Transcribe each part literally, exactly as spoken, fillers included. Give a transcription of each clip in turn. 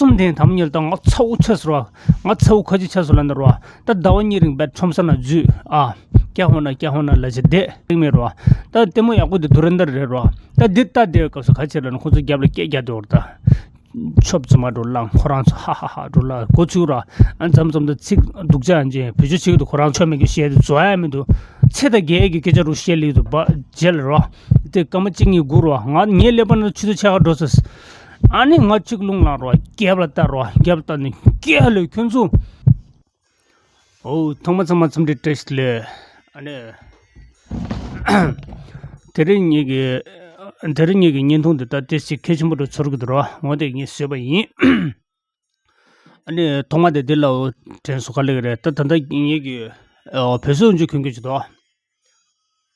གསུམ་དེ་དམ་ཉིལ་དང་ང་ཚ་བོ་ཆགས་སོང་ར། ང་ཚ་བོ་ཁ་ཅིག་ཆགས་སོང་ལབ་ན་ར། ད་ཟླ་བ་གཉིས་རིང་བད་ཁྲོམ་ས་ན་འཛུལ་ཨ། ཀྱ་ཧོ་ན་ཀྱ་ཧོ་ན་ལ་ཅི་བསྡད་རིང་མེད་ར། ད་ལྟད་མོ་ཡག་པོ་དེ་དུ་རན་དར་རེད་ར། ད་འདི་ལྟ་བསྡད་སྐབས་སུ་ག་ཅི་ལབ་ན་ཁོ་ཚོ་རྒྱབ་ལ་སྐད་རྒྱག་དེ་བར་ད། ཆོབ་ཙི་མ་འགྲོ་ལང་ཁོ་རང་ཚོ་ཧ་ཧ་ཧ་འགྲོ་ལ་གོ་ཚུགས་ར། ཨ་མཚམས་མཚམས་དུ་ཚིག་སྡུག་ཅག་ཨན་ཅེ་བེད་སྤྱོད་བྱེད་ཀྱི་འདུག་ཁོ་རང་ཚོ་མེད་ཀྱི་བཤད་དེ་བཟོ་ཡ་མི་འདུག་ཚེ་དང་རྒྱལ་གྱི་སྐད་ཆ་རུ་བཤད་ལེ་འདུག་བ་རྗེ་ལ་ར། དེ་སྐར་མ་གཅིག་གཉིས་སྒུག་ར་ང་ངའི་ཀླད་པ་ན་ཆུ་ཚོད་ཕྱེད་ཀ་འགྲོ་ས། ཨ་ནི་ང་གཅིག་རླུང་ལངས་ར་རྒྱབ་ལ་ལྟ་ར་རྒྱབ་ལ་ལྟ་ནི་སྐད་ལས་ཁྱོད་ཚོ། ཨོ་ཐོག་མ་ཚང་མ་འཚམས་འདྲི་བཀྲ་ཤིས་བདེ་ལེགས། ཨ་ནི། དེ་རིང་ངེད་ཀྱི། དེ་རིང་ངེད་ཀྱི་བརྙན་ཐུང་འདི་ལྟ་ཏེ་ཞིག་གལ་ཆེན་པོ་འདྲ་ཚོར་གི་འདུག་ར་འོ་དེ་ངས་བཟོས་པ་ཡིན། ཨ་ནི་ཐོག་མ་དེ་འདི་ལ་འོ་དྲན་སོ་ག་ལེགས་རེད་ད་ད་ལྟ་ངེད་ཀྱི། ཨོ་བོད་སོག་འཇུ་གོན་གྱི་ཅི་དོ།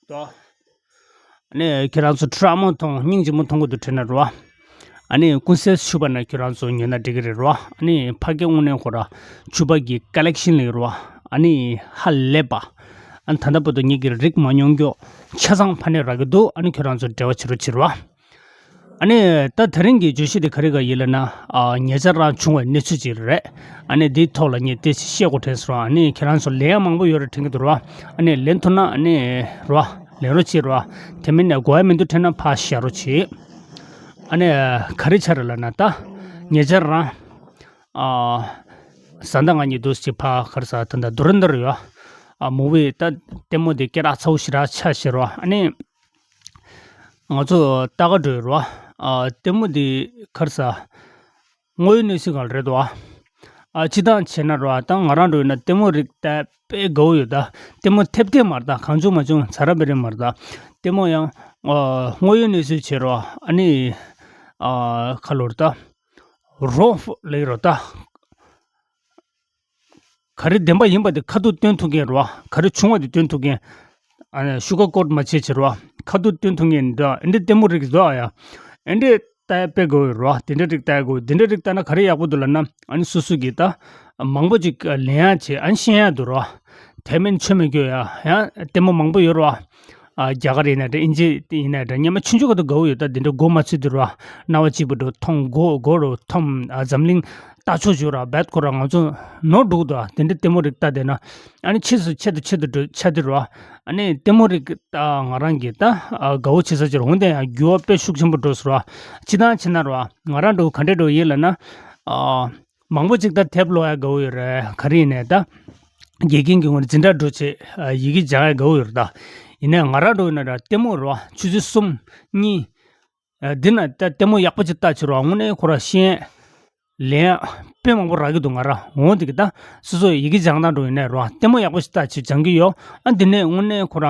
དོ། ཨ་ནི་ཁྱེད་རང་ཚོ་ཁྲ་མོ་མཐོང་སྙིང་རྗེ་མོ་མཐོང་གི་འདུག་དྲན་ན་ར། ཨ་ནི་ཀུན་གསལ་ཕྱུ་པ་ན་ཁྱོད་རང་ཚོ་ཉོས་ན་འགྲིག་གི་རེད་ར། ཨ་ནི་ཕ་སྐད་དངོས་གནས་ཁོ་ར་ཕྱུ་པ་གི་ཀ་ལེག་ཤན་ལེགས་ར། ཨ་ནི་ཧ་ལས་པ། ཨ་ནི་ད་ལྟ་བར་དུ་ངེད་ཀྱི་རིག་མ་མྱོང་མགྱོགས་ཆ་ཚང་ཕ་ནས་རག་གི་འདུག་ཨ་ནི་ཁྱོད་རང་ཚོ་འབྲེལ་བ་བྱེད་རོགས་བྱེད་ར། ཨ་ནི་ད་དེ་རིང་གི་བརྗོད་གཞི་དེ་ག་རེ་ག་ཡིན་ལབ་ན། ཨ་ཉེ་ཆར་རང་བྱུང་བའི་གནས་ཚུལ་ཅིག་རེད། ཨ་ནི་འདིའི་ཐོག་ལ་ངས་ཏེ་བཤད་དགོས་དྲན་སོང་། ཨ་ནི་ཁྱེད་རང་ཚོ་ལན་ཡང་མང་པོ་ཡོད་རེད་དྲན་གྱི་འདུག་ར། ཨ་ནི་ལན་ཐུབ་ན་ཨ་ནི་ར་ལན་རོགས་བྱེད་ར། དེ་མིན་ནས་དགོས་ཡ་མི་འདུག་དྲན་ན་ཕར་བཞག་རོགས་བྱེད། ཨ་ནི་ག་རེ་ཆགས་རེད་ལབ་ན་ད། ཉེ་ཆར་རང་། ཨ། བཟའ་ཟླ་ང་གཉིས་འདུག་ཅིག་ཕར་ག་རེ་ཟ་ད་ད་དུ་རན་དར་ཡོད། ཨ་མུ་བི་ད་ལྟད་མོ་དེ་སྐད་གྲགས་ཚ་བོ་ཞེ་དྲག་ཆགས་ཤེས་ར་ཨ་ནི། ང་ཚོ་ལྟ་ག་འགྲོ་ཡོད་ར། ཨ་ལྟད་མོ་དེ་ག་རེ་ཟ། དངོས་ཡོད་གནས་ཚུལ་གང་རེད་དོ། ཨ་སྤྱི་བཏང་བྱས་ན་ར་ད་ང་རང་འགྲོ་ཡོད་ན་ལྟད་མོ་རིགས་ལྟ་དཔེ་དགའ་བོ་ཡོད་ད། ལྟད་མོ་ཐེབས་ཐེབས་མ་རེད་ད་གང་བྱུང་མ་བྱུང་ཚ་ར་བེ་རེ་མ་རེད་ད། ལྟད་མོ་ཡང་། ཨ་དངོས་ཡོད་གནས་ཚུལ་བྱས་ར་ཨ་ནི། ཨ་ཁ་ལོར་ད། རོ་ལེགས་རོ་ད། ག་རེ་བདེན་པ་ཡིན་པ་དེ་ཁ་ཐུག་སྟོན་ཐུབ་མཁན་རོ། ག་རེ་བྱུང་བ་དེ་སྟོན་ཐུབ་མཁན། ཨ་ནི་ཤུ་གར་ཀོ་ཊི་མ་བྱེད་བྱེད་རོ། ཁ་ཐུག་སྟོན་ཐུབ་མཁན་འདྲ་ཨེ་འདྲ་ལྟད་མོ་རིགས་འདུག་ཨ་ཡ། ཨེ་འདྲ་ལྟ་ཡ་དཔེ་དགའ་བོ་རོ། དེ་འདྲ་རིགས་ལྟ་ཡ་དགའ་བོ་དེ་འདྲ་རིགས་ལྟ་ན་ག་རེ་ཡག་པོ་འདུག་ལབ་ན་ཨ་ནི་སོ་སོ་གིས་ད། མང་པོ་ཅིག་ལེན་ཡ་བྱེད་ཨ་ནི་ཤེས་ཡ་འདུག་རོ། དེ་མིན་ཆོས་མི་སྐྱོ་ཡ་ཡང་ལྟད་མོ་མང་པོ་ཡོད་རོ། ཨ་རྒྱ་གར་ཡིན་ན་འདྲ་ཨིན་ཇི་ཡིན་ན་འདྲ་སྙན་མ་ཆུང་ཆུང་ག་དུ་དགའ་བོ་ཡོད་ད་དེ་འདྲ་མགོ་མ་ཚོས་དུ་རོ། རྣ་བ་གཅིག་པུ་འགྲོ་མཐོང་མགོ་མགོ་རུ་མཐོང་ཨ་འཛམ་གླིང་ལྟ་ཕྱོགས་བྱོས་ར་བད་ཁོ་ར་ང་ཚོ་ནོར་འགྲོ་གི་འདུག་དེ་འདྲ་ལྟད་མོ་རིགས་ལྟ་བསྡད་ན་ཨ་ནི་ཆེས་སུ་ཆེ་དུ་ཆེ་དུ་འགྲོ་ཆ་དུ་རོ། ཨ་ནི་ལྟད་མོ་རིགས་ལྟ་ང་རང་གིས་ལྟ་དགའ་བོ་བྱེད་ས་ཅིག་རུང་དེ་ཡང་འགྱུར་བ་དཔེ་ཤུགས་ཆེན་པོ་འགྲོ་སོང་ར། སྤྱི་བཏང་བྱས་ན་རོ་ང་རང་འགྲོ་ག་འདྲས་འགྲོ་ཡིན་ལབ་ན། མང་པོ་ཅིག་ད་དེབ་ཀློག་ཡ་དགའ་བོ་ཡོད་རེད་ག་རེ་ཡིན་ནའི་ད། དགེ་རྒན་གྱི་ངོ་ནས་འཛིན་གྲྭ་འགྲོ་བྱེད་ཡི་གེ་སྦྱང་ཡ་དགའ་བོ་ཡོད་རེད་ད། ཡིན་ནའི་ང་རང་འགྲོ་ཡོད་ན་ད་ལྟད་མོ་རོ་ཆུ་ཚོད་གསུམ་གཉིས། འདི་ན་ད་ལྟད་མོ་ཡག་པོ་ཅིག་ལྟ་བྱེད་རོ་དངོས་གནས་ཁོ་ར་ཤེས་ལན་དཔེ་མང་པོ་རག་གི་འདུག་ང་ར་འོང་དེ་གི་ད་སོ་སོ་ཡི་གེ་སྦྱང་སྟངས་འགྲོ་ཡོད་ནའི་རོ་ལྟད་མོ་ཡག་པོ་ཞིག་ལྟ་བྱེད་སྦྱང་གི་ཡོད་ཨ་འདི་ནས་དངོས་གནས་ཁོ་ར་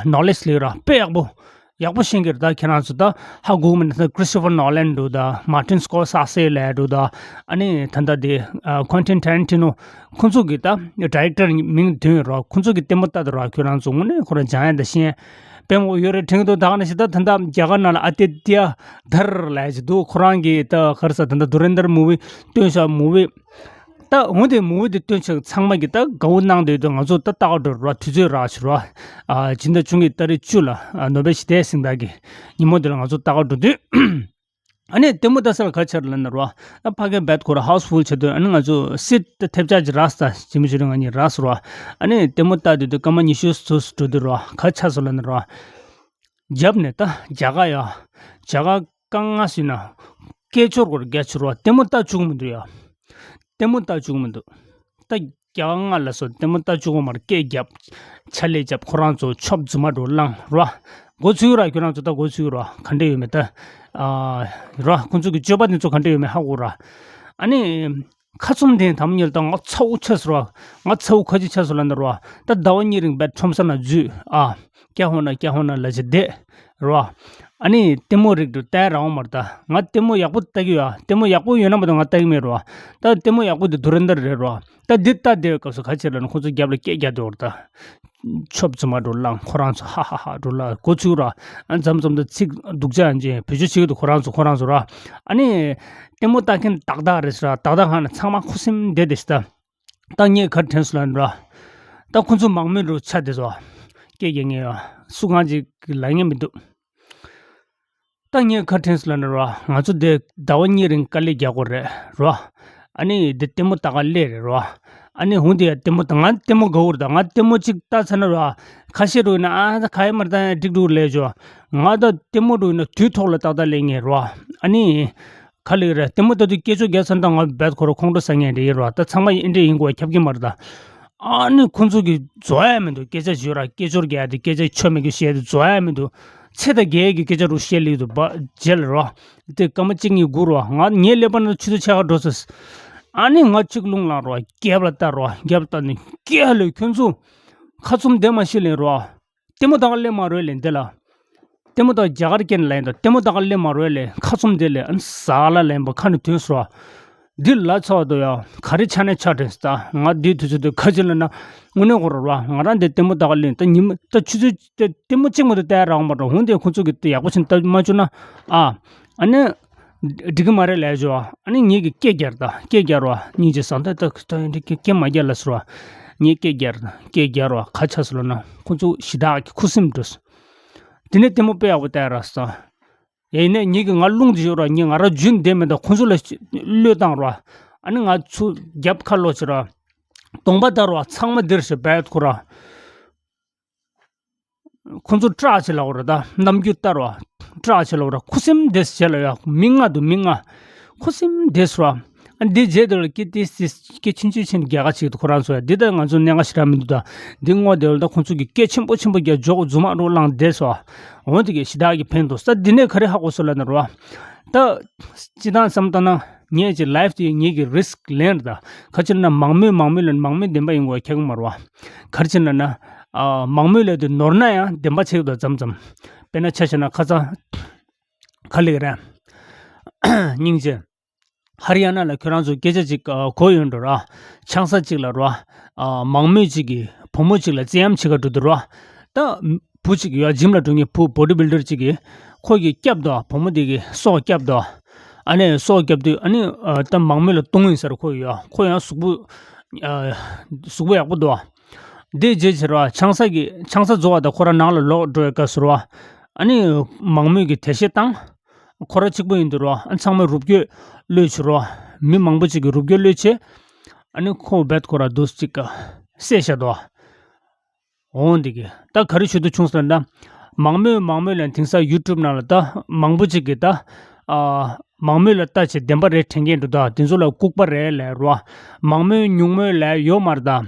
ནོ་ལེ་ཇི་ལེགས་ར་དཔེ་ཡག་པོ། ཡག་པོ་ཤེས་ཀྱི་རེད་ད་ཁྱེད་རང་ཚོ་ད་ཧ་གོ་མི་འདུག་ད་Christopher Nolan འདུག་ད་Martin Scorsese ལབ་འདུག་ད་ཨ་ནི་ད་ལྟ་དེ་Quentin Tarantino ཁོང་ཚོ་གི་ད་director མིང་འདོན་རོགས་ཁོང་ཚོ་གི་ལྟད་མོ་ལྟ་དུ་རོགས་ཁྱོད་རང་ཚོ་དངོས་གནས་ཁོ་རང་སྦྱང་ཡ་ད་ཤེས་དཔེ་མང་པོ་ཡོད་རེད་དྲན་གྱི་འདུག་ད་ག་ནང་བཞིན་ད་ད་ལྟ་རྒྱ་གར་ནང་ལ་Aditya Dhar ལབ་ཅིག་འདུག་ཁོ་རང་གི་ད་ག་རེ་ཟ་ད་ལྟ་Dhurandhar movie སྟོན་ཤག་movie ད་འོན་ཏེ་མུ་བི་དེ་སྟོན་ཆོག་ཚང་མ་གི་ད་དགའ་བོ་གནང་བསྡད་དུས་ང་ཚོ་ད་ལྟ་ག་འགྲོ་ར་དུས་ཚོད་རག་ཕྱིར་ར། ཨ་སྦྱིན་བདག་ཆུང་གི་ཏ་རིག་བཅུ་ལ་ཨ་ནོ་བེལ་ཞི་བདེའི་གཟེངས་རྟགས་ཀྱི་ཉིན་མོ་དེ་ལ་ང་ཚོ་ད་ག་འགྲོ་དུས། ཨ་ནི་ལྟད་མོ་ལྟ་ས་ལ་ག་ཆར་ལ་ན་ར། ཨ་ཕ་གི་བད་ཁོ་ར་ཧའུ་སི་ཕུལ་བྱེད་དུས་ཨ་ནི་ང་ཚོ་སིད་ད་ཐེབས་ཆག་ཅིག་རག་ས་ཇི་མི་ཞུ་རི་ང་གཉིས་རག་སོ་ར། ཨ་ནི་ལྟད་མོ་ལྟ་དུས་དུས་སྐར་མ་ཉི་ཤུ་ཙམ་འགྲོ་དུས་ར་ག་ཆ་སོ་ལ་ན་ར། རྒྱབ་ནས་ད་རྒྱ་གར་ཡ། རྒྱ་གར་དཀའ་ངལ་སྲིད་ན། སྐད་ཅོར་སྐོར་རྒྱ་ཆེ་རོ་ལྟད་མོ་ལྟ་བཅུག་མི་འདུག་ཡ། ལྟད་མོ་ལྟ་བཅུག་མི་འདུག་ད་རྒྱ་གར་ལ་སོ་ལྟད་མོ་ལྟ་བཅུག་མར་སྐད་རྒྱབ། ཆ་ལས་རྒྱབ་ཁོ་རང་ཚོ་ཆོབ་རྫུན་མ་འགྲོ་ལངས་རོ། མགོ་ཚུགས་ར་ཁྱོད་རང་ཚོ་ད་མགོ་ཚུགས་རོ་ག་འདྲ་ཡོད་མེད་ད། རོ་ཁོ་ཚོ་གི་སྤྱོད་པ་དེ་ཚོ་ག་འདྲ་ཡོད་མེད་ཧ་གོ་ར། ཨ་ནི། ཁ་ཚུམ་དེ་དམ་ཉིལ་དང་ང་ཚ་བོ་ཆགས་སོ་ར། ང་ཚ་བོ་ཁ་ཅིག་ཆགས་སོ་ལ་ན་རོ། ད་ཟླ་བ་གཉིས་རིང་བད་ཁྲོམ་ས་ན་འཛུལ་ཨ། ཀྱ་ཧོ་ན་ཀྱ་ཧོ་ན་ལ་ཅི་བསྡད། རོ། ཨ་ནི་ལྟད་མོ་རིགས་དུ་ལྟ་རང་མར་ལྟ། ང་ལྟད་མོ་ཡག་པོ་ལྟ་གི་ཡོད། ལྟད་མོ་ཡག་པོ་ཡོད་ན་མ་གཏོགས་ང་ལྟ་གི་མེད་རོ། ད་ལྟད་མོ་ཡག་པོ་དེ་དུ་རན་དར་རེད་རོ། ད་འདི་ལྟ་བསྡད་སྐབས་སུ་ག་ཅི་ལ་ན་ཁོ་ཚོ་རྒྱབ་ལ་སྐད་རྒྱག་དེ་བར་ལྟ། ཆོབ་ཙི་མ་འགྲོ་ལང་ཁོ་རང་ཚོ་ཧ་ཧ་ཧ་འགྲོ་ལ་གོ་ཚུགས་ར། ཨ་མཚམས་མཚམས་དུ་ཚིག་སྡུག་ཅག་ཨན་ཅེ་བེད་སྤྱོད་བྱེད་ཀྱི་འདུག་ཁོ་རང་ཚོ་ཁོ་རང་ཚོ་ར། ཨ་ནི། ལྟད་མོ་ལྟ་མཁན་ཏག་ཏག་རེད་ཟེར་ར་ཏག་ཏག་ཧ་ན་ཚང་མ་ཁུ་སིམ་བསྡད་དེ་ཤི་ད། ད་ངས་གར་དྲན་སོང་ལ་འགྲོ། ད་ཁོ་ཚོ་མང་མོས་འགྲོ་ཆ་དེ་ཚོ། སྐད་རྒྱག་ངེས་ཡོད། སུ་གང་ཅིག་ལ་ངེས་མི་འདུག་ད་ངས་ཁ་དྲན་སོང་ལབ་ན་རོ། ང་ཚོ་འདི་ཟླ་བ་གཉིས་རིང་དཀའ་ལས་རྒྱག་དགོས་རེད་རོ། ཨ་ནི་འདི་ལྟད་མོ་ལྟ་ག་སླེབས་རེད་རོ། ཨ་ནི་འོ་འདི་ཡ་ལྟད་མོ་ལྟ། ང་ལྟད་མོ་དགའ་པོ་རེད་ད། ང་ལྟད་མོ་གཅིག་ལྟ་ཚར་ན་རོ། ཁ་ཤས་རོ་ཡིན་ན་ཨ་ད་ག་ཡེ་མ་རེད་ད་འགྲིག་འགྲོ་ལབ་ཆོག་ང་ད་ལྟད་མོ་རོ་ཡིན་ན་དུས་ཐོག་ལ་ཏག་ཏག་སླེབས་ངེས་རོ། ཨ་ནི་ག་ལེ་རེད། ལྟད་མོ་ལྟ་དུས་སྐད་ཅོར་རྒྱག་ཚར་ན་ད་ང་རྦད་ཁོ་རང་ཁོང་ཁྲོ་ཟ་ངེས་རེད་རོ། ད་ཚང་མ་ཡིན་འདྲ་ཡིན་དགོས་ཁྱབ་ཀྱི་མ་རེད་ད། ཨ་ནི་ཁོང་ཚོ་གི་རྫོགས་ཡ་མི་འདུག་སྐད་ཆ་བརྗོད་ར་སྐད་ཅོར་རྒྱག་དེ་སྐད་ཆ་ཆོ་མེད་ཀྱི་བཤད་དེ་རྫོགས་ཡ་མི་འདུག་ཚེ་དང་འགལ་གྱི་སྐད་ཆ་རུ་བཤད་ལེ་འདུག་བ་རྗེས་ལ་རོ། དེ་སྐར་མ་གཅིག་གཉིས་སྒུག་རོ། ང་ངའི་ཀླད་པ་ན་ཆུ་ཚོད་ཕྱེད་ཀ་འགྲོ་ཚར། ཨ་ནི་ང་གཅིག་རླུང་ལངས་རོ། རྒྱབ་ལ་ལྟ་རོ། རྒྱབ་ལ་ལྟ་ནི་སྐད་ལས་ཁྱོད་ཚོ་ཁ་བཙུམ་བསྡད་མ་ཤེས་ལེ་རོ། ལྟད་མོ་ལྟ་ག་སླེབས་མ་རེད་ལེ་འདི་ལ། ལྟད་མོ་ལྟ་རྒྱ་གར་སྐད་ནས་ལབ་ཡིན་ད། ལྟད་མོ་ལྟ་ག་སླེབས་མ་རེད་ལེ། ཁ་བཙུམ་བསྡད་ལེ། ཨ་ནི་ཟ་ལ་ལེན་པ་ཁ་ནས་ཐོན་སོང་ར། འདི་ལ་ཚ་བ་དོ་ཡ་ག་རེ་ཆ་ནས་ཆ་དྲན་ས། ང་འདིའི་དུས་ཚོད་དུ་ཁ་ཅིག་ལ་ན་དངོས་གནས་ཁོ་ར་ར་ང་རང་འདི་ལྟད་མོ་ལྟ་ག་སླེབས་ད་ཉི་མ་ད་ཆུ་ཚོད་ལྟད་མོ་གཅིག་མ་གཏོགས་ལྟ་ཡ་རག་མ་ར། འོན་ཏེ་ཁོ་ཚོ་གི་ཡག་པོ་ཕྱིན་ལྟ་མ་བཅུག་ན་ཨ། ཨ་ནི། འགྲིག་གི་མ་རེད་ལབ་ཞོ། ཨ་ནི་ངེད་ཀྱི་སྐད་རྒྱག་ར་ད་སྐད་རྒྱག་ར་བ་སྙིང་རྗེ་སང་ད་ད་ད་ཡིན་འདྲ་སྐད་སྐད་མ་རྒྱག་ལ་ཟེར་བ། ངས་སྐད་རྒྱག་ར་སྐད་རྒྱག་ར་བ་ཁ་ཆ་སོང་ལ་ན་ཁོ་ཚོ་ཞེ་དྲག་གི་ཁུ་སིམ་འགྲོ་སོང་། དེ་ནས་ལྟད་མོ་དཔེ་ཡག་པོ་བལྟས་ར་སོང་། ཡིན་ནས་ངེད་ཀྱི་ང་རླུང་དེ་ཞོ་ར་ངས་ང་ར་རྒྱུན་བསྡད་མེད་ད་ཁོ་ཚོ་ལ་བློས་བཏང་ར། ཨ་ནི་ང་ཚོ་རྒྱབ་ཁ་ལོག་བྱེད་ར། གདོང་པ་བལྟ་ར་བ་ཚང་མ་འདིར་ཞོ་བལ་ཁོ་ར། ཁོ་ཚོ་སྐྲག་བྱེད་ལ་འོ་ར་ད་རྣམ་འགྱུར་ལྟར་བ། སྐྲག་བྱེད་ལ་འོ་ར་ཁུ་སིམ་དེ་བྱེད་ལ་ཡ་མི་ང་འདུག་མི་ང་། ཁུ་སིམ་དེ་སོ་ར། ཨ་འདི་རྗེས་དེ་ལ་སྐད་ཏིས་ཏིས་སྐད་ཆུང་ཆུང་ཆེན་རྒྱ་ག་ཅིག་ཏུ་ཁོ་རང་ཚོ་ཡ་འདི་ལྟར་ང་ཚོ་གནད་འགག་ཞེ་དྲག་མི་འདུག་ད། འདི་སྔོ་དེ་ལ་ད་ཁོ་ཚོ་གི་སྐད་ཆེན་པོ་ཆེན་པོ་རྒྱ་འཇོག་རྫུན་མ་རུ་བླངས་དེ་སོ། འོ་དེ་གི་ཞེ་དྲག་གི་ཕན་འདུག་ས། འདི་ནས་ག་རེ་ཧ་གོ་སོ་ལ་ན་རོ། ད། སྤྱི་བཏང་བསམ་བཏང་ན། ངས་ཀྱི་ལའིབ་དེ་ངེད་ཀྱི་རི་སི་ལེན་རེད་ད། ག་ཅི་ན་མང་མོས་མང་མོས་ལ་མང་མོས་བདེན་པ་ཡིན་དགོས་ཁྱད་མ་རེད་བ། ག་རེ་བྱས་ན་ན། ཨ། མང་མོས་ལ་དེ་ནོར་ན་ཡང་བདེན་པ་ཆེ་གི་འདུག་ཙམ་ཙམ། དཔེར་ན་ཆ་བཞག་ན་ཁ་སང་། ག་ལེགས་རེད། སྙིང་རྗེ། ཧ་རི་ཡ་ན་ལ་ཁྱོད་རང་ཚོ་སྐད་ཆ་ཅིག་ཨ། གོ་ཡོང་འགྲོ་ར། ཆང་ས་ཅིག་ལ་ར། ཨ། མང་མོས་ཅིག་གིས་བུ་མོ་ཅིག་ལ་བཙན་གཡེམ་བྱེད་ག་འགྲོ་འདུག་ར། ད། བུ་གཅིག་ཡོད་ཇིམ་ལ་འགྲོ་མཁན་བུ་བོ་ཌི་བིལ་ཌར་གཅིག་གིས་ཁོ་གིས་བསྐྱབས་དོ། བུ་མོ་དེ་གིས་སྲོག་བསྐྱབས་དོ། ཨ་ནི་སྲོག་བསྐྱབས་དུས་ཨ་ནི་ཨ། ད་མང་མོས་ལ་གཏོང་ཡིན་ཟེར་ཁོ་ཡོད། ཁོ་ཡང་གཟུགས་པོ་ཨ། གཟུགས་པོ་ཡག་པོ་འདུག་དེ་རྗེས་ཕྱིར་བ་ཆང་ས་གི་ཆང་ས་རྫོགས་པ་དང་ཁོ་རང་ནང་ལ་ལོག་འགྲོ་བའི་སྐབས་སུ་ར། ཨ་ནི་མང་མོས་ཀྱིས་དེ་བཤད་བཏང་། ཁོ་ར་གཅིག་པུ་ཡིན་དུས་ར་ཨ་ཚང་མས་རུབ་རྒྱུད་བློས་བྱས་ར། མི་མང་པོ་ཅིག་གིས་རུབ་རྒྱུད་བློས་བྱས། ཨ་ནི་ཁོ་བེད་ཁོ་ར་འདུག་ཅིག་ག་བསད་བཞག་འདུག་འོང་འདི་གི་ད་ག་རེ་ཞུ་འདོད་བྱུང་ཟེར་ན། མང་མོས་མང་མོས་ལ་དེང་སང་ཡུ་ཊུབ་ནང་ལ་ད་མང་པོ་ཅིག་གིས་ད། ཨ། མང་མོས་ལ་ལྟ་བྱེད་བདེན་པ་རེད་དྲན་མཁན་འདུག་ད་དེ་ཚོ་ལ་ལྐུགས་པ་རེད་ལབ་རོ། མང་མོས་ཉུང་མོས་ལབ་ཡོད་མ་རེད་ད།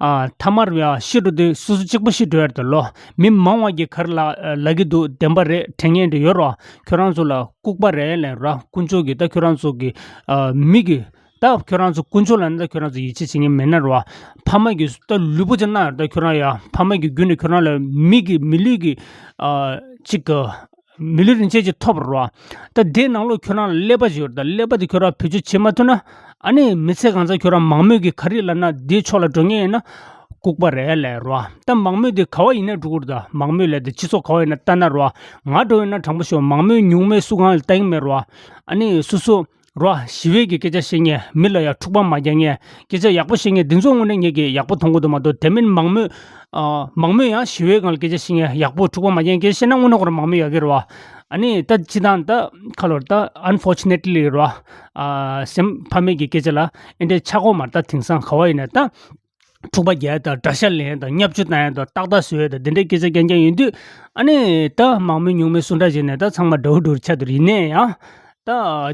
ཨ། ཐ་མར་ཡ་ཤི་འགྲོ་དུས་སོ་སོ་གཅིག་པུ་ཤི་འགྲོ་ཡ་རེད་ད་ལོ། མི་མང་བ་གིས་ག་རེ་ལབ་ལབ་ཀྱི་འདུག་བདེན་པ་རེད་དྲན་མཁན་འདྲ་ཡོད་རོ། ཁྱོད་རང་ཚོ་ལ་ལྐུགས་པ་རེད་ལབ་རོ། དཀོན་མཆོག་གིས་ད་ཁྱོད་རང་ཚོ་གི་ཨ། མི་གི་ད་ཁྱོད་རང་ཚོ་དཀོན་མཆོག་ལ་ནི་ད་ཁྱོད་རང་ཚོ་ཡིད་ཆེས་བྱེད་མཁན་མེད་ན་རོ། ཕ་མ་གིས་ད་ལུས་པོ་ཅིག་གནང་ཡོད་ད་ཁྱོད་རང་ཡ། ཕ་མ་གི་བརྒྱུད་ནས་ཁྱོད་རང་ལ་མི་གི་མི་ལུས་ཀྱི་ཨ། ཅིག་གི་མི་ལུས་རིན་ཆེན་ཅིག་ཐོབ་རོ། ད་དེའི་ནང་ལོགས་ཁྱོད་རང་ལ་ཀླད་པ་ཅིག་ཡོད་རེད། ད་ཀླད་པ་དེ་ཁྱོད་རང་བེད་སྤྱོད་བྱེད་མ་ཐུབ་ན་ཨ་ནི་མི་ཚེ་གང་ཚང་ཁྱོད་རང་མང་མོས་ཀྱིས་ག་རེ་ལབ་ན་དེའི་ཕྱོགས་ལ་འགྲོ་མཁན་ཡིན་ན་ལྐུགས་པ་རེད་ལབ་རོ། ད་མང་མོས་དེ་ག་བ་ཡིན་ན་འགྲོ་གི་རེད། ད་མང་མོས་ལབ་དེ་སྤྱི་ཚོགས་ག་བ་ཡིན་ན་ལྟ་ན་རོ། ང་འགྲོ་ཡིན་ན་དྲང་པོ་ཤོད། མང་མོས་ཉུང་མོས་སུ་གང་ལ་ལྟ་གི་མེད་རོ། ཨ་ནི་སོ་སོ། རོ། ཞི་བའི་གི་སྐད་ཆ་བཤད་མཁན། མི་ལ་ཡང་འཁྲུག་པ་མ་རྒྱག་མཁན། སྐད་ཆ་ཡག་པོ་བཤད་མཁན་འདི་ཚོ་དངོས་གནས་ངེད་ཀྱིས་ཡག་པོ་མཐོང་གི་འདུག་མ་གཏོགས་དེ་མིན་མང་མོས། ཨ། མང་མོས་ཡང་ཞི་བའི་སྒང་ལ་སྐད་ཆ་བཤད་མཁན་ཡག་པོ་འཁྲུག་པ་མ་རྒྱག་མཁན་སྐད་ཆ་བཤད་ན་དངོས་གནས་ཁོ་རང་མང་མོས་ཡག་གི་རེད་བ། ཨ་ནི་ད་སྤྱི་བཏང་ད་ཁ་ལོར་ད་unfortunately རེད་བ། ཨ། སེམས་ཕམ་མེད་ཀྱི་སྐད་ཆ་ལ་ཨེ་འདྲའི་ཆགས་ཀྱི་མ་རེད། ད་དེང་སང་ག་བ་ཡིན་ན་ད། འཁྲུག་པ་རྒྱག་ཡ་དང་དགྲ་ཤ་ལེན་ཡ་དང་བརྙས་བཅོས་བཏང་ཡ་དང་ཏག་ཏག་བཟོ་ཡ་དང་དེ་འདྲའི་སྐད་ཆ་རྐྱང་རྐྱང་ཡིན་དུས་ཨ་ནི་ད་མང་མོས་ཉུང་མོས་སུ་འདྲ་བྱས་ནས་ད་ཚང་མ་འདྲ་བོ་འདྲ་བོ་ཆགས་འདུག་ཡིན་ནའི་ཡང་ད་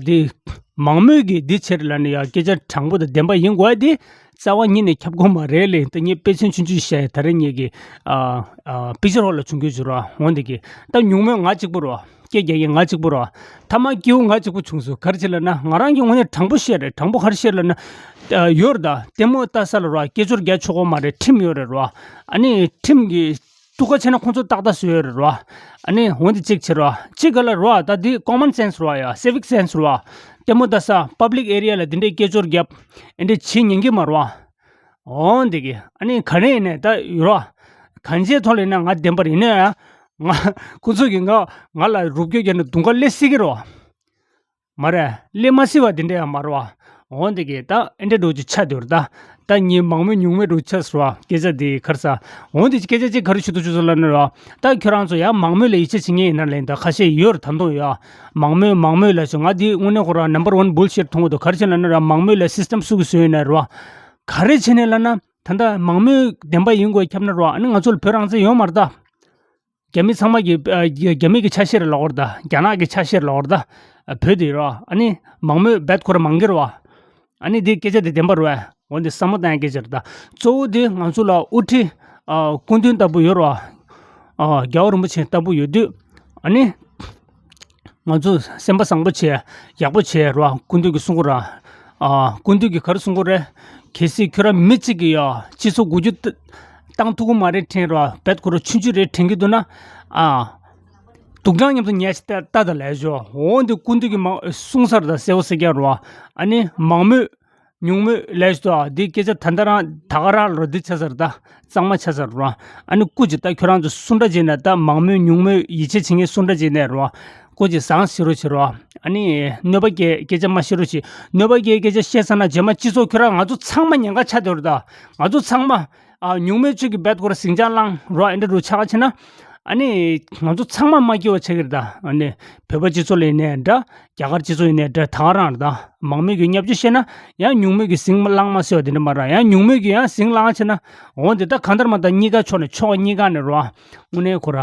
དེ་མང་མོས་ཀྱིས་འདི་བྱེད་ལབ་ནས་ཡང་སྐད་ཆ་དྲང་པོ་དང་བདེན་པ་ཡིན་དགོས་ཡ་དེ་རྩ་བ་ཉིད་ནས་ཁྱབ་ཀྱི་མ་རེད་ལེ། ད་ངས་དཔེ་མཚོན་ཆུང་ཆུང་བཤད་ཡ་ད་རེས་ངེད་ཀྱི་ཨ་ཨ་པི་ཅར་ཧོལ་ལ་བྱུང་རྒྱུ་བྱུང་ར་འོང་དེ་གི་ད་ཉུང་མོས་ང་གཅིག་པུ་རོ། སྐད་རྒྱག་མཁན་ང་གཅིག་པུ་རོ། ཐ་མ་སྐྱེ་བོ་ང་གཅིག་པུ་བྱུང་སོང་། ག་རེ་བྱས་ལབ་ན་ང་རང་གི་ངོས་ནས་དྲང་པོ་བཤད་རེད། དྲང་པོ་ག་རེ་བཤད་ལབ་ན། ཨ། ཡོད་རེད་ད། ལྟད་མོ་ལྟ་ས་ལ་རོ། སྐད་ཅོར་རྒྱག་ཆོག་གི་མ་རེད། ཁྲིམས་ཡོད་རེད་རོ། ཨ་ནི་ཁྲིམས་ཀྱི་ཐུགས་ཁ་ཆེ་ན་ཁོང་ཚོ་ཏག་ཏག་བཟོས་ཡོད་རེད་རོ། ཨ་ནི་འོན་ཏེ་གཅིག་བྱེད་རོ། གཅིག་ག་ལ་རོ། ད་འདི་common sense རོ། ཡ་civic sense རོ། ལྟད་མོ་ལྟ་ས་public area ལ་འདི་འདྲའི་སྐད་ཅོར་རྒྱབ་ཨེ་འདྲ་བྱེད་ཉན་གི་མ་རོ། འོ་འདི་གི་ཨ་ནི་ག་རེ་ཡིན་ནས་ད་ཡོད་རོ། གང་ཅིའི་ཐོག་ལ་ཡིན་ན་ང་བདེན་པ་རེད། ཡིན་ན་ཡང་ང་ཁོ་ཚོ་གིས་ང་ང་ལ་རུབ་རྒྱུ་བརྒྱབ་ནས་མདུང་ཁ་སླེབས་སྲིད་ཀྱི་རོ། མ་རེད། སླེབས་མ་སྲིད་པ་དེ་འདྲ་ཡང་མ་རེད་བ། འོ་འདི་གི་ད་ཨེ་འདྲ་འགྲོ་ཅིག་ཆ་དེ་རུ་ད། ད་ངའི་མང་མོས་ཉུང་མོས་འགྲོ་ཆ་ཟེར་བ་སྐད་ཆ་དེ་གར་ས། འོ་འདི་སྐད་ཆ་ཅིག་ག་རེ་ཞུ་དུ་ཆུ་ཚོད་ལ་ནི་ར། ད་ཁྱོད་རང་ཚོ་ཡང་མང་མོས་ལ་ཡིད་ཆེས་བྱེད་ངེས་ཡིན་ན་ལན་ད་ཁ་ཤས་ཡོད་ར་ད་དུང་ཡོད། མང་མོས་མང་མོས་ལ་ཞུ་ང་འདི་དངོས་གནས་ཁོ་ར་number one bullshit མཐོང་གི་འདུག་ག་རེ་བྱས་ན་ནི་ར་མང་མོས་ལ་system སུ་གི་བཟོས་ཡིན་ན་ར། ག་རེ་བྱས་ནས་ལ་ན་ད་ད་མང་མོས་བདེན་པ་ཡིན་དགོས་ཁྱབ་ན་ར་ཨ་ནི་ང་ཚོ་ལ་བོད་རང་བཙན་ཡོད་མ་རེད་ད། རྒྱ་མི་ཚང་མ་གི་ཨ་རྒྱ་རྒྱ་མི་གི་ཆ་ཤས་རེད་ལབ་པ་རེད་ད། རྒྱ་ནག་གི་ཆ་ཤས་རེད་ལབ་པ་རེད་ད། བོད་དེ་རེད་བ། ཨ་ནི་མང་མོས་རྦད་ཁོ་ར་མང་གི་རེད་བ། ཨ་ནི་འདི་སྐད་ཆ་དེ་བདེན་པ་རེད་བ། འོ་འདི་བསམ་བློ་བཏང་ཡ་སྐད་ཆ་རེད་ད། གཙོ་བོ་དེ་ང་ཚོ་ལ་དབུ་ཁྲིད་ཨ་སྐུ་མདུན་ལྟ་བུ་ཡོད་རེད་བ། ཨ་རྒྱལ་བ་རིན་པོ་ཆེ་ལྟ་བུ་ཡོད་དུས་ཨ་ནི། ང་ཚོ་སེམས་པ་བཟང་པོ་བྱས་ཡག་པོ་བྱས་རོ། སྐུ་མདུན་གྱིས་གསུང་གི་ར། ཨ་སྐུ་མདུན་གྱིས་ག་རེ་གསུང་གི་རེད། གལ་སྲིད་ཁྱོད་རང་མི་གཅིག་གིས་ཡ་སྤྱི་ཚོགས་འགུལ་སྐྱོད་བཏང་ཐུབ་ཀྱི་མ་རེད་དྲན་རོ། རྦད་ཁོ་རང་ཆུང་ཆུང་རེད་དྲན་གྱི་འདུག་ན། ཨ་དུག་སྦྲང་མཉམ་དུ་ཉལ་ཞིག་ལྟ་ལྟ་ད་ལས་ཞོ། འོ་འདི་སྐུ་མདུན་གྱིས་མ་གསུང་ས་རེད་ད། གསལ་པོ་གསལ་རྐྱང་རོ། ཨ་ནི་མང་མོས། ཉུང་མོས་ལས་ཞུ་དོ། འདི་སྐད་ཆ་ད་ལྟ་རང་ད་ག་རང་ལོ་འདི་ཆ་ཟེར་ད། གཙང་མ་ཆ་ཟེར་རོ། ཨ་ནི་སྐུ་མཁྱེན་ད་ཁྱོད་རང་ཚོ་སུ་འདྲ་བྱས་ནས་ད་མང་མོས་ཉུང་མོས་ཡིད་ཆེས་བྱེད་མཁན་སུ་འདྲ་བྱས་ནས་རོ། སྐུ་མཁྱེན་བཟང་ཞིག་རོགས་བྱེད་རོ། ཨ་ནི་གནོད་པ་སྐྱེལ་སྐད་ཆ་མ་བཤད་རོགས་བྱེད། གནོད་པ་སྐྱེལ་སྐད་ཆ་བཤད་ཚར་ན་རྗེས་མ་སྤྱི་ཚོགས་ཁྱོད་རང་ང་ཚོ་ཚང་མ་ཉེན་ཁ་ཆགས་བསྡད་རེད་ད། ང་ཚོ་ཚང་མ། ཨ་ཉུང་མོས་ཚོད་ཀྱི་རྦད་ཁོ་ར་ཟིང་ཆ་བསླངས་རོ། ཨེ་འདྲ་རུ་ཆགས་ཆེ་ན། ཨ་ནི་ང་ཚོ་ཚང་མ་མ་སྐྱིད་པ་ཆགས་ཀྱི་རེད་ད། ཨ་ནི་བོད་པ་སྤྱི་ཚོགས་ལ་ཡིན་ནའི་འདྲ། རྒྱ་གར་སྤྱི་ཚོགས་ཡིན་ནའི་འདྲ། ད་ག་རང་རེད་ད། མང་མོས་ཀྱི་བརྙས་བཅོས་བཤད་ན་ཡང་ཉུང་མོས་ཀྱི་ཟིང་བསླངས་མ་ཟེར་བ་དེ་འདྲ་མ་རེད། ཡང་ཉུང་མོས་ཀྱི་ཡང་ཟིང་བསླངས་ཆེ་ན། འོ་འདི་ད་གང་ལྟར་མ་ད་གཉིས་ཀ་ཕྱོགས་ནས་ཕྱོགས་གཉིས་ཀ་ནས་རོ། དངོས་གནས་ཁོ་ར་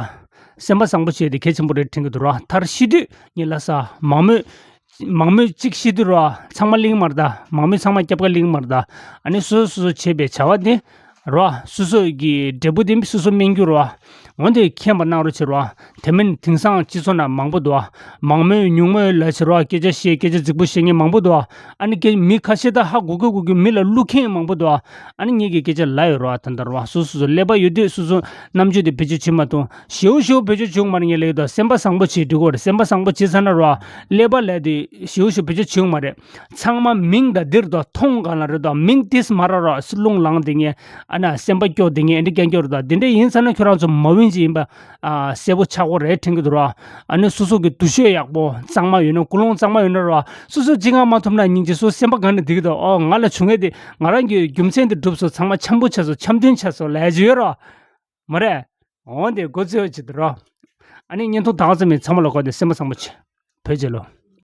སེམས་པ་བཟང་པོ་བྱས་ཏེ་གལ་ཆེན་པོ་རེད་དྲན་གྱི་འདུག་རོ། མཐར་ཤི་དུས་ངས་ལབ་ས། མང་མོས། མང་མོས་གཅིག་ཤི་དུས་རོ། ཚང་མ་གླེང་མ་རེད་ད། མང་མོས་ཚང་མ་སྐྱབས་ཁ་གླེང་མ་རེད་ད། ཨ་ནི་སོ་སོ་སོ་སོ་བྱས་པའི་བྱ་བ་དེ་རོ། སོ་སོ་གི་འབྲས་བུ་དེ་སོ་སོ་སྨིན་རྒྱུ་རོ། འོན་ཏེ་མཁྱེན་པ་གནང་རོགས་བྱེད་རོ། དེ་མིན་དེང་སང་སྤྱི་ཚོགས་ན་མང་པོ་འདུག་མང་མོས་ཉུང་མོས་ལ་བྱེད་རོ། སྐད་ཆ་བཤད་སྐད་ཆ་རྫིག་པོ་བཤད་མཁན་མང་པོ་འདུག་ཨ་ནི་སྐད་མི་ཁ་ཤས་ད་ཧ་གོ་གི་གོ་གི་མི་ལ་བླུག་མཁན་མང་པོ་འདུག་ཨ་ནི་ངེད་ཀྱི་སྐད་ཆ་ལ་ཡོད་རོ། ད་ལྟ་རོ། སོ་སོ་སོ་ཀླད་པ་ཡོད་དུས་སོ་སོ་རྣམ་དཔྱོད་དེ་བེད་སྤྱོད་བྱེད་མ་ཐུབ། ཞེའུ་ཞེའུ་བེད་སྤྱོད་བྱུང་མ་རེད། ངས་ལབ་ཡོད་དོ། སེམས་པ་བཟང་པོ་བྱེད་འགྲིག་གི་རེད། སེམས་པ་བཟང་པོ་བྱེད་ཚར་ན་རོ། ཀླད་པ་ལས་དེ་ཞེའུ་ཞེའུ་བེད་སྤྱོད་བྱུང་མ་རེད། ཚང་མ་མིང་དང་འདིར་དོ་མཐོང་གང་ལ་རེད་དོ། མིང་ཏིས་མ་ར་རོ་སུ་རླུང་ལངས་དེ་ངས་ཨ་ན་སེམས་པ་སྐྱོ་དེ་ངས་ཨེ་འདྲ་རྐྱང་སྐྱོ་རེད་དོ། དེ་འདྲ་ཡིན་ཚར་ན་ཁྱོད་རང་ཚོ་མ་འོན་ཅི་ཡིན་པ་ཨ་གསལ་པོ་ཆགས་གོ་རེད་དྲན་གི་འདུག་རོ། ཨ་ནི་སོ་སོ་གི་འདུ་ཤེས་ཡག་པོ་གཙང་མ་ཡོད་ན། ཀུན་སློང་གཙང་མ་ཡོད་ན་རོ། སོ་སོ་ཅི་གང་མ་ཐུབ་ན་སྙིང་རྗེ། སོ་སེམས་པ་གང་ནས་འདི་གི་དོ། ཨོ་ང་ལ་བྱུང་ངེས་དེ་ང་རང་གི་རྒྱུ་མཚན་དེ་འགྲུབ་སོ། ཚང་མ་འཆམ་པོ་ཆགས་སོ། འཆམ་མཐུན་ཆགས་སོ་ལས་ཅི་ཡོད་རོ། མ་རེད། འོན་ཏེ་འགོ་རྩོད་བྱེད་དུ་རོ། ཨ་ནི་བརྙན་ཐུང་ད་ག་ཙམ་ཡིན། ཚང་མ་ལ་གོ་སྟེ་སེམས་པ་བཟང་པོ་བྱེད། བོད་རྒྱལ་ལོ།